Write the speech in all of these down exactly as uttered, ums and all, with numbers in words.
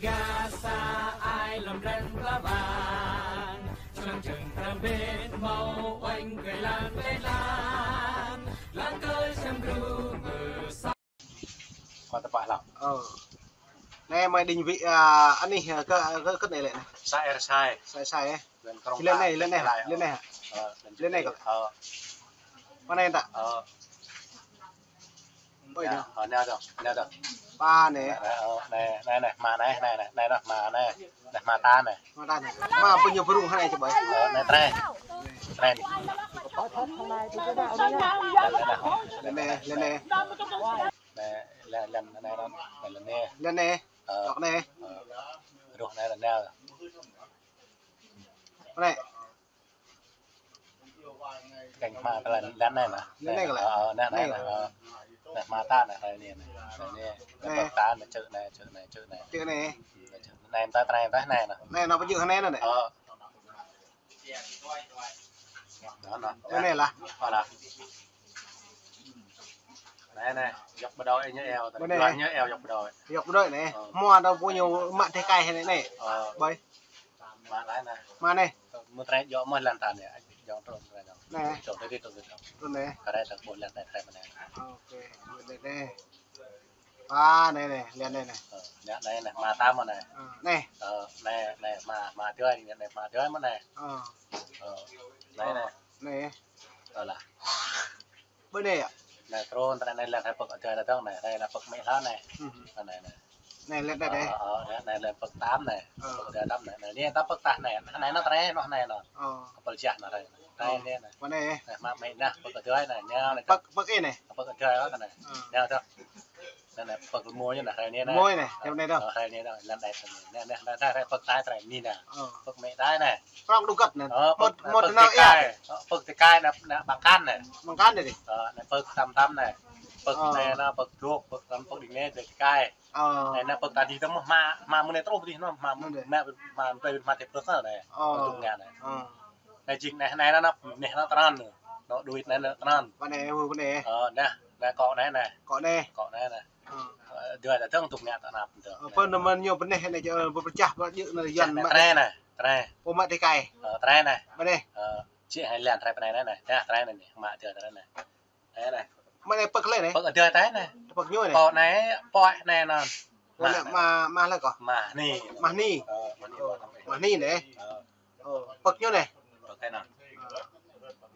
Gasa ai lŏm ren pla bang, člăng čơng tram bên mâo oanh kơi lan kơi lan, lan kơi sem gru mơ sa. Kơ tơpă lăp. Ơ. Anai mơi đing vị, a, anih, a, kơ, kơ, kơ anai lĕ anai. Sa Er Sai. Sa Er Sai, ơ. Lĕ krong. Lĕ anai, lĕ anai, lĕ anai. Ơ, lĕ anai kơ. Ơ. Mơ̆ng anai ta. Ơ. Ôi, nao. Ơ, nao dong, nao dong. Ba anai. Anai, ơ, anai, anai, anai, hma anai, anai, anai, anai, anai, anai, hma ta anai. Hma ta anai. Hma pơ ñu pơrŭng hơnai čơbơi. Ơ, anai trai. Trai anai. Lĕ anai, lĕ anai. Anai, lĕ, lĕ anai, anai, anai, lĕ anai. Lĕ anai. Ơ. Dŏ anai. Ơ. Ruh anai lĕ anai. Anai. Keng hma tơlơi lăn anai nă. Lăn anai kơ lĕ? Ơ, ơ, anai, anai, anai, anai. Ơ. Anai hma ta anai, anai, anai, anai. Anai, anai. Anai. Pơk ta anai, čư̆ anai, čư̆ anai, čư̆ anai. Čư̆ anai. Anai, anai, ta, ta, ta, anai nă. Anai, anai, pơjư̆ anai nă, anai. Ơ. Đó, đó. Anai lah. Ơ, lah. Anai, anai, djŏp pơđôi ñu eo, anai. Djŏp pơđôi anai. Ơ. Mua dŏ pô ñu mă tơkai anai, anai. Ơ. Ƀơi. Mă anai, anai. Mă anai. Mơ̆ trai djŏ mơ̆ lăn ta anai, djŏ trŏ anai. Anai. Trŏ tơdơi, trŏ tơdơi. Trŏ anai. Kơ anai ta ƀuh lăn ta trai mơ̆ anai. Ơ, ok. Anai, anai. Ba anai, anai, lăn anai, anai. Ơ, anai, anai, anai, hma ta mơ̆ anai. Ơ, anai. Ơ, anai, anai, hma, hma tơdơi, anai, anai, hma tơdơi mơ̆ anai. Ơ. Ơ, anai, anai. Anai. Ơ, lah. Ƀơi anai yơh. Anai, trŏ, anai, anai, lăn hai pơk tơdơi ta dŏng anai, anai, anai pơk mĕ hla anai. Anai, anai. Anai, lăn anai, anai. Ơ, ơ, anai, anai, anai, pơk tam anai. Ơ. Pơk tơdơi tam anai. Anai, anai, ta pơk tah anai. Anai, anai, anai, trŏ anai, anai. Ơ. Kơpal jah anai, anai. Anai, anai, anai. Mơ̆ anai. Anai, hma mĕ anai, pơk tơdơi anai, anai, anai. Pơk, pơk anai. Pơk tơdơi anai. Ơ. Anai, anai. Anai, anai, pơk mơ̆ ñu anai, anai, anai. Mơ̆ anai, anai, anai. Ơ, anai, anai, anai. Lăn anai, anai, anai, anai, pơk tai, anai, anai. Ơ. Pơk mĕ tai anai. Prŏng đu găt anai. Ơ, pơk, mơ̆, mơ̆ pơk tơnao tơkai. Ơ, pơk tơkai anai, anai, ƀăng kăn anai. Ƀăng kăn anai. Ơ, anai, pơk tam tam anai. Pơk anai, anai, pơk dŏ, pơk tam, pơk đing anai, tơkai. Ơ. Anai, anai, pơk ta dih tơm hma, hma mơ̆ anai truh dih anai, hma mơ̆ anai, hma, hma, hma tơpơk anai. Ơ. Pơk tơnao anai. Ơ. Anai jing anai, anai, anai, anai, anai, anai, tơnăn. Anai, đuĭt anai, anai, tơnăn. Pơ anai, ơ, pơ anai. Ơ, anai, anai, kŏ anai, anai. Kŏ anai. Kŏ anai, anai. Ơ. Ơ, dua ta dơ̆ng tŭk ngă ta anăp dơ̆ng. Ơ, pơ anai mơ̆n ñu pơneh anai, ơ, pơčah, pơjư̆ anai, Yuan mă. Trai anai, trai. Pô mă tơkai. Ơ, trai anai. Pơ anai. Ơ, čih hai lăn trai pơ anai anai, anai. Anai, trai anai, anai, hma tơdơi trai anai. Anai, anai. Mơ̆ anai pơk lĕ anai? Pơk tơdơi trai anai. Pơk ñu anai? Pô anai, pô anai anŭn. Pô anai, mă, mă lĕ kơ? Mă anai. Mă anai. Ơ, mă anai. Ơ, mă anai anai. Ơ. Ơ, pơk ñu anai? Pơk anai anŭn. Ơ.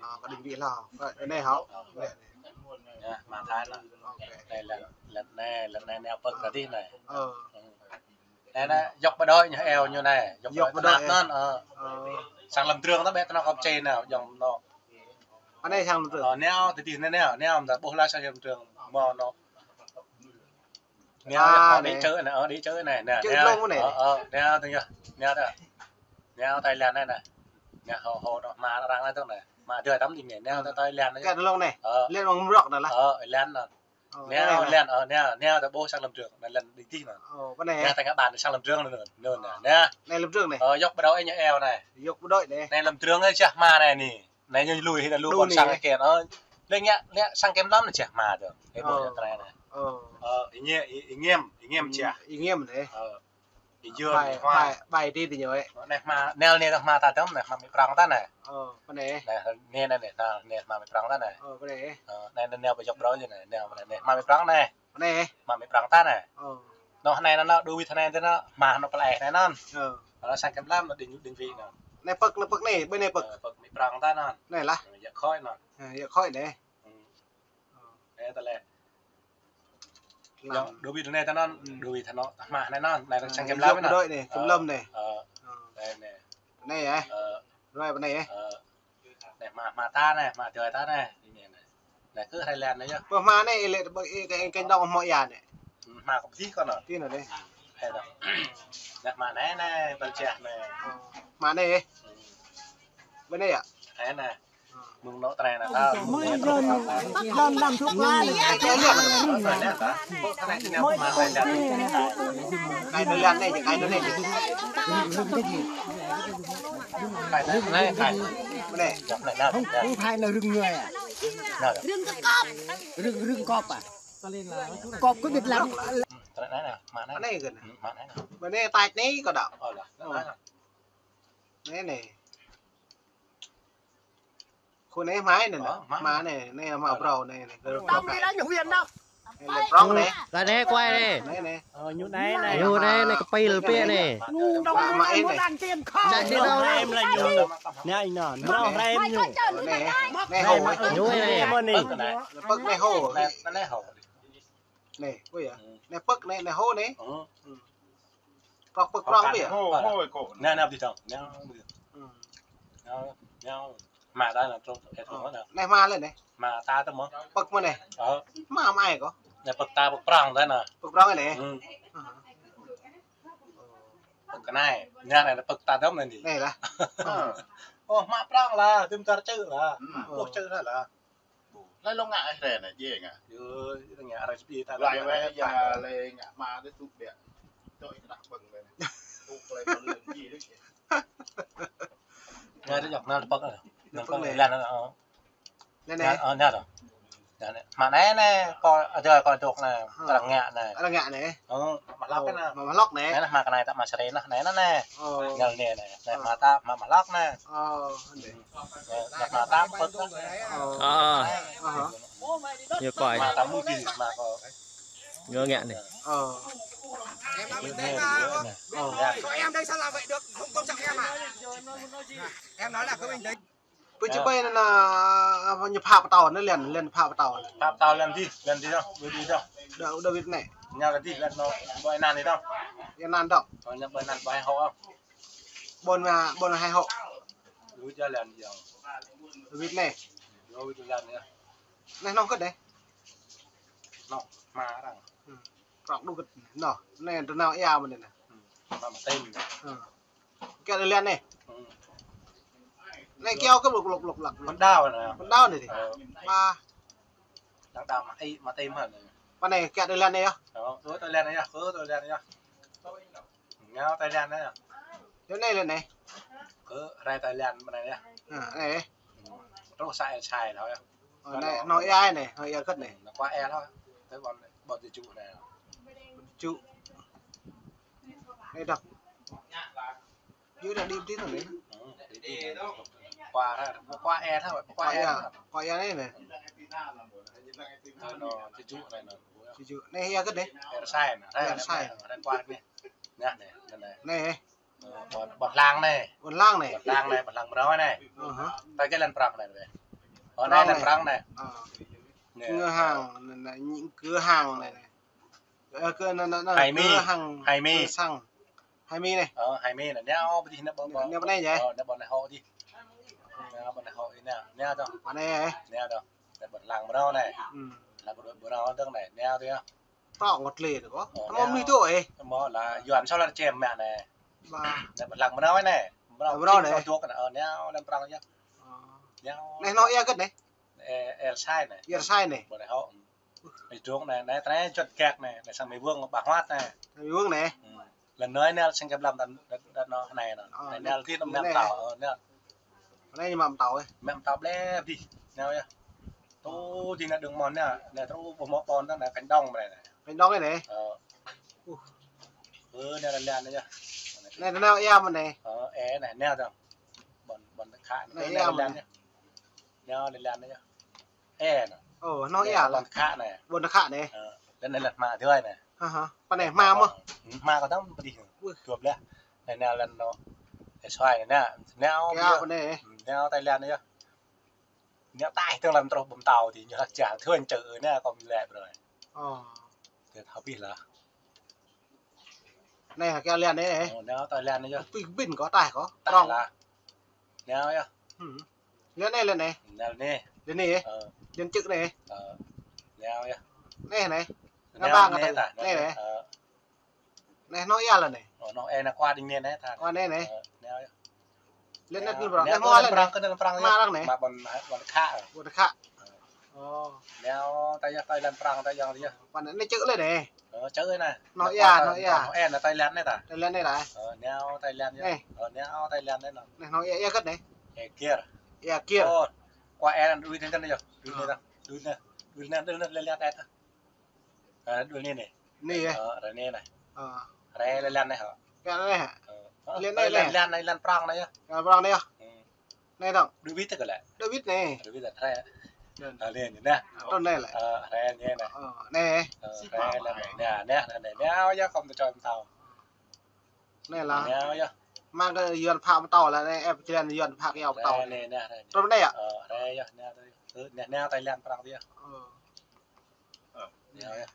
Ơ, kơ đing vị hloh. Kơ anai hŏ. Ơ. Anai. Anai, hma Thái anŭn. Ok. Anai lăn, lăn anai, lăn anai, anai pơk kơ dih anai. Ơ. Ơ. Anai, anai, djŏp pơđôi ñu eo ñu anai. Djŏp pơđôi tơnap anŭn, ơ. Ơ. Sang lăm drơng ta ƀĕ tơnap kơp čê anai, djŏp anŭn. Anai sang lăm drơng. Ơ, anai, tơdih anai, anai, anai, ta ƀuh lah sang lăm drơng. Mơ̆ anŭn. Anai, ơ, đĭ čư̆ anai, ơ, đĭ čư̆ anai, anai, čư̆ anai. Dlông anai. Ơ, ơ, anai, tơ̆ng yơh, anai ta. Anai, Thái Lan anai, anai. Anai, hŏ, hŏ, anŭn, hma arăng anai tơ̆ng anai. Hma tơdơi tam đing anai, anai, ta Thái Lan anai. Kơ dlông anai. Ơ. Lĕ mơ̆ng mrŏk anai lah. Ơ, lăn anŭn. Ơ, anai, lăn, ơ, anai, anai, ta ƀuh sang lăm drơng, anai lăn đĭ dih anŭn. Ơ, pơ anai. Anai, ta ngă ƀăn sang lăm drơng anŭn, anŭn, anai. Anai lăm drơng anai. Ơ, djŏp pơđôi ñu eo anai. Djŏp pơđôi anai. Anai lăm drơng anai, čah hma anai anai. Anai ñu lui hĭ anai lu ƀôn sang kĕn. Ơ, lĕ ngă, ngă sang kem lăm anai čah hma dơ̆ng. Ơ, ƀuh yơh trai anai. Ơ. Ơ, ih ñe, ih, ih ñem, ih ñem čah. Ih ñem anai. Ơ. Ih jơ̆, ih huai. Bai, bai, bai ti ti ñu ĕ. Anai hma, anai, anai hma ta tơ̆ng anai, hma mĕ prŏng ta anai. Ơ, pơ anai. Anai, anai, anai, anai, anai hma mĕ prŏng ta anai. Ơ, pơ anai. Ơ, anai, anai, anai, pơjŏp brơi anai, anai, anai, anai hma mĕ prŏng anai. Anai. Hma mĕ prŏng ta anai. Ơ. Anŭn anai, anŭn, anŭn, đu wĭt anai, anŭn, anŭn, hma anŭn pơlai anai anŭn. Ơ. Anŭn sang kem lăm, anŭn đing, đing vị anŭn. Anai pơk, anai pơk anai, ƀơi anai pơk. Ơ, pơk mĕ prŏng ta anŭn. Anai lah. Ơ, yă khói anŭn. Ơ, yă khói anai. Ơ. Anai ta lĕ. Lăm. Đu wĭt anai ta anŭn, đu wĭt anŭn, hma anai anŭn, anai sang kem lăm anŭn. Djŏp pơđôi anai, kem lăm anai. Ơ. Ơ. Anai, anai. Anai, ơ. Ơ. Ruai pơ anai, ơ. Ơ. Anai hma, hma ta anai, hma tơdơi ta anai. Anai, anai. Anai kơ Thái Lan anai yơh. Pơ hma anai, ih lĕ, ih, ih, ih, kơ dŏng hmâo ia anai. Hma kơ pơdih kơ anŭn. Pơdih anŭn anai. Hai dŏng. Anai hma anai, anai, pơčah anai. Ơ. Hma anai, ơ. Ơ. Pơ anai yơh. Anai, anai. Mơ̆ng anŭn tơnai anai ta. Lăm, lăm thuốc lá anai. Kai tơ lăn anai, kai tơ lăn anai. Kai tơ lăn anai, kai. Anai. Không, không phải là rừng người à? Rừng cọp. Rừng, rừng cọp à? Cọp có biết lắm. Anai nè, mă anai. Anai kơ nè. Hmm, mă anai nè. Mă anai tač anai kơ đăo. Ơ, lah, anai nè. Anai nè. Khul anai hmua anai nè. Ơ, hmua. Hmua anai, anai hmua phrâo anai nè. Kơ phrâo anai. Anai lĕ prŏng anai. Lah anai kuai anai. Anai nè. Ơ, ñu anai anai. Ñu anai anai kơpil pĕ anai. Mă anai nè. Čă si nao. Em lah ñu. Anai nè. Mrô hrem ñu. Anai. Anai hô. Ñu anai. Pơk anai hô. Anai, anai hô. Anai, ui yơh. Hmm. Anai pơk anai, anai hô anai. Hmm. Hmm. Prŏng pơk prŏng pĕ yơh. Hô, hô, hô. Anai, anai, ƀu djơ̆. Anai, ƀu djơ̆. Hmm. Anai, anai. Hmua ta anai trŏ, ơ, trŏ anai. Anai hmua lĕ anai. Hmua ta tơ mơ̆. Pơk mơ̆ anai. Ơ. Hmua mă ai kơ. Anai pơk ta pơk prŏng ta anai. Pơk prŏng anai. Hmm. Aha. Pơk anai. Anai, anai pơk ta tơm anai. Anai lah. Ơ. Ơ, hmua prŏng lah, tơm tar čư̆ lah. Hmm. Ơ, čư̆ lah lah. Lai lŏ ngă hrơi anai, djai ngă. Yơh, ngă hrơi sơbi ta. Lai wai ya, lai ngă hmua dih tŭ biă. Čoi kơnăl pơ̆ng lai. Tŭ lai pơ̆ng lai djai dih. Anai dih, anai pơ̆ng. Anai pơ̆ng anai. Lăn anai, ơ. Anai, anai. Anai, anai. Anai, hmua anai anai, kơ, ada kơ dŏ anai, arăng ngă anai. Arăng ngă anai. Ơ, mă hlŏk anai. Mă hlŏk anai. Anai, hmua kơ anai ta mă sơrê anai, anai, anai. Ơ. Anai, anai, anai. Anai, hmua ta mă, mă hlŏk anai. Ơ, anai. Anai, hmua ta pơ̆k anai. Ơ. Ơ. Ơ hă. Ñu kuai. Hmua ta mŭt dih, hmua kơ. Ñu ngă anai. Ơ. Em nói bình tĩnh mà. Ơ. Em đây sao làm vậy được? Không tôn trọng em à? Em nói là cứ bình tĩnh. Pơ či ƀai anŭn, ơ, ñu pha pơtâo, anŭn lăn, lăn pha pơtâo. Pha pơtâo lăn dih, lăn dih dong, ƀu dih dong. Đa, đa wĭt anai. Ñu lăn dih, lăn anŭn, ƀơi anăn dih dong. Anăn dong. Ơ, ñu ƀơi anăn ƀơi hŏ. Ƀôn mă, ƀôn hai hŏ. Ƀu djơ̆ lăn dih dong. Wĭt anai. Ƀu djơ̆ lăn dih. Anai nŏng kơ̆t anai. Nŏng, hmua arăng. Hmm. Prŏng đu kơ̆t anai. Nŏng, anai tơnao ia mơ̆n anai. Hmm. Hmua mă tĭm. Hmm. Kiăo lĕ lăn anai. Hmm. Anai kiăo kơ lŏk, lŏk, lŏk, lŏk. Pơđao anai. Pơđao anai dih. Ơ. Ba. Đang đao mă i, mă tĭm hă anai. Pơ anai kiăo lĕ lăn anai yơh. Ơ, tui tui lăn anai yơh, tui tui lăn anai yơh. Ñu tui lăn anai yơh. Yơh anai lĕ anai. Kơ rai tui lăn pơ anai yơh. Ha, anai. Truh sa El Sai hlâo yơh. Ơ, anai, nŏng ia anai, nŏng ia kơ̆t anai. Nŏng kuă ia hlâo. Tui ƀôn, ƀôn Tơčŭ anai. Tơčŭ. Anai dŏ. Yua dah đĭ ƀơi anai. Hmm, đĭ ƀơi anai. Kuă, kuă ia hlâo, kuă ia. Kuă ia anai anai. Anŭn, Tơčŭ anai anŭn. Tơčŭ. Anai ia kơ̆t anai. El Sai anai. El Sai. Anai kuă anai. Anai, anai, anai. Anai. Ơ, ƀôn, ƀôn Hlang anai. Ƀôn Hlang anai. Ƀôn Hlang anai, ƀôn Hlang mrâo anai. Ơ hă. Ta kơ lăn prŏng anai. Ơ, anai lăn prŏng anai. Ơ. Anai. Ngân hàng, anai, anai, ngân hàng anai, anai. Ơ, kơ anai, anai, anai, Hai Mi. Ngân hàng, Hai Mi. Ngân hàng. Hai Mi anai. Ơ, Hai Mi anai. Anai ƀơi dih anai ƀôn, ƀôn. Anai ƀôn anai yơh. Ơ, anai ƀôn anai hŏ dih. Anai ƀôn anai hŏ anai. Anai dong. Ƀôn anai yơh. Anai dong. Anai ƀôn Hlang mrâo anai. Hmm. Anai ƀôn, ƀôn mrâo dong anai. Anai dong yơh. Prŏng ngŏt lĕ kơ. Ơ, anai. Mơ̆ mi tui ê. Mơ̆ lah, Yuan sô lăn čem mă anai. Ba. Anai ƀôn Hlang mrâo anai. Mrâo mrâo anai. Dŏ anai, ơ, anai lăn prŏng yơh. Ơ. Anai. Anai nŏng ia kơ̆t anai. Ê, El Sai anai. El Sai anai. Ƀôn anai hŏ. Mơ̆ dŏ anai, anai, anai čŏt gak anai, anai sang mơ̆ wơ̆ng ƀă huăt anai. Mơ̆ wơ̆ng anai. Hmm. Lăn anai anai sang kơ blam đan, đan, đan anai anai. Ơ, anai, anai, anai dih anai mă pơtâo, ơ, anai. Anai ñu mă pơtâo, ơ. Mă pơtâo ƀlĕ dih, anai yơh. Tui dih anai đơ̆ng mơ̆n anai, anai truh ƀơi mơ̆ ƀôn anai, anai cánh đồng anai anai. Cánh đồng anai anai. Ơ. Ơ, anai lăn anai yơh. Anai, anai ia mơ̆n anai. Ơ, ê, anai, anai dong. Ƀôn, ƀôn Khă anai. Anai ia mơ̆n anai. Anai lăn anai yơh. Ê, anai. Ơ, anai ia lah. Ƀôn Khă anai. Ƀôn Khă anai. Ơ, lăn anai lăn hmua dih anai. Hă hă, pơ anai hmua mơ̆? Hmua kơ tơm pơ dih. Ui. Dua belah. Anai, anai lăn anŭn. Ê, Suai anai, anai. Anai, anai. Anai Thái Lan anai yơh. Anai taih tơ̆ng lăm truh ƀơi mơtâo dih, ñu hlak čar, thun čơ anai kơ lĕ brơi. Ơ. Tơl thâo pih lah. Anai hă kiăo lăn anai, ơ? Ơ, anai Thái Lan anai yơh. Pih ƀing kơ taih kơ. Taih prŏng lah. Anai yơh. Hmm. Lăn anai, lăn anai. Lăn anai. Lăn anai, ơ? Ơ. Lăn čư̆ anai. Ơ. Anai yơh. Anai, anai. Anai, ngă bang anai kơ ta. Anai, anai. Ơ. Anai nŏng ia lah anai. Ơ, nŏng ia anai kuă ding anai, anai ta. Kuă anai, anai. Ơ, anai yơh. Lăn anai, lăn prŏng. Anai hmua lăn prŏng, anai. Kơ lăn prŏng anai. Hmua arăng anai. Mă ƀôn, ƀôn Khă. Ƀôn Khă. Ơ. Ơ. Anai ta yơh, Thái Lan prŏng ta yơh, yơh. Pơ anai čư̆ lĕ anai. Ơ, čư̆ anai. Nŏng ia, nŏng ia. Nŏng ia anai Thái Lan anai ta. Thái Lan anai lah. Ơ, anai Thái Lan yơh. Anai. Ơ, anai Thái Lan anai nŏng. Anai nŏng ia, ia kơ̆t anai. Ia kier. Ia kier. Ơ, kuă ia anai đuaĭ anai ta yơh. Đuaĭ anai ta. Đuaĭ anai. Đuaĭ anai, đuaĭ anai, lĕ lĕ ta. Ơ, đuaĭ anai anai. Anai, eh? Ơ, rai anai anai. Ơ. Rai lăn lăn anai hă? Lăn anai hă? Ơ. Lăn anai, lăn anai. Lăn anai, lăn prong anai yơh. Lăn prong anai yơh? Hmm. Anai dong. Đuaĭ wĭt tơl lĕ. Đuaĭ wĭt anai. Đuaĭ wĭt anai rai. Lăn. Ơ, lăn anai. Trŭn anai lĕ. Ơ, rai anai anai. Ơ, anai. Ơ, rai lăn anai. Anai, anai, anai, anai. Anai yơh, khŏm tơčoi pơtâo. Anai lah. Anai yơh. Mă kơ Yuan phă pơtâo lah, anai ĕp jơlan Yuan phă kơ yua pơtâo. Anai, anai, anai. Trŭn anai yơh? Ơ, anai yơh, anai, anai, anai, anai, tai lăn prong anai yơh. Ơ. Ơ, anai yơh.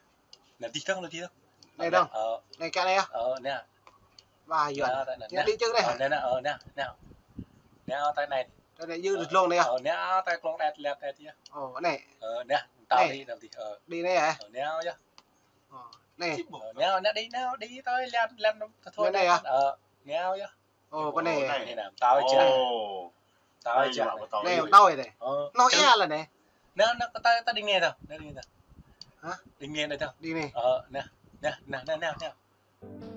Anai dih dong, anai dih dong. Anai dong. Ơ. Anai kơ anai yơh. Ơ, anai. Wah, Yuan. Anai, anai, anai. Anai dih čơ̆ anai. Ơ, anai, anai, ơ, anai. Anai, anai, tai anai. Anai, anai, yơh, ơ, dlông anai yơh. Ơ, anai, anai, tai klông đet, let, let yơh. Ơ, anai. Ơ, anai, tao anai. Dih, anai dih, ơ. Dih anai yơh? Ơ, anai yơh. Ơ, anai. Ơ, anai, anai, dih, anai, dih, tai lăn, lăn, tơthua anai yơh? Ơ, anai yơh. Ơ, pơ anai. Anai, anai, tao čơ̆. Ơ. Tao čơ̆. Anai, anai, tao anai. Ơ. Anai ia lah anai. Anai, anai, kơ tao, tao ding anai tao. Anai ding anai tao. Hă? Ding anai anai tao. Ding anai. Ơ, anai. Anai, anai, anai, anai, anai.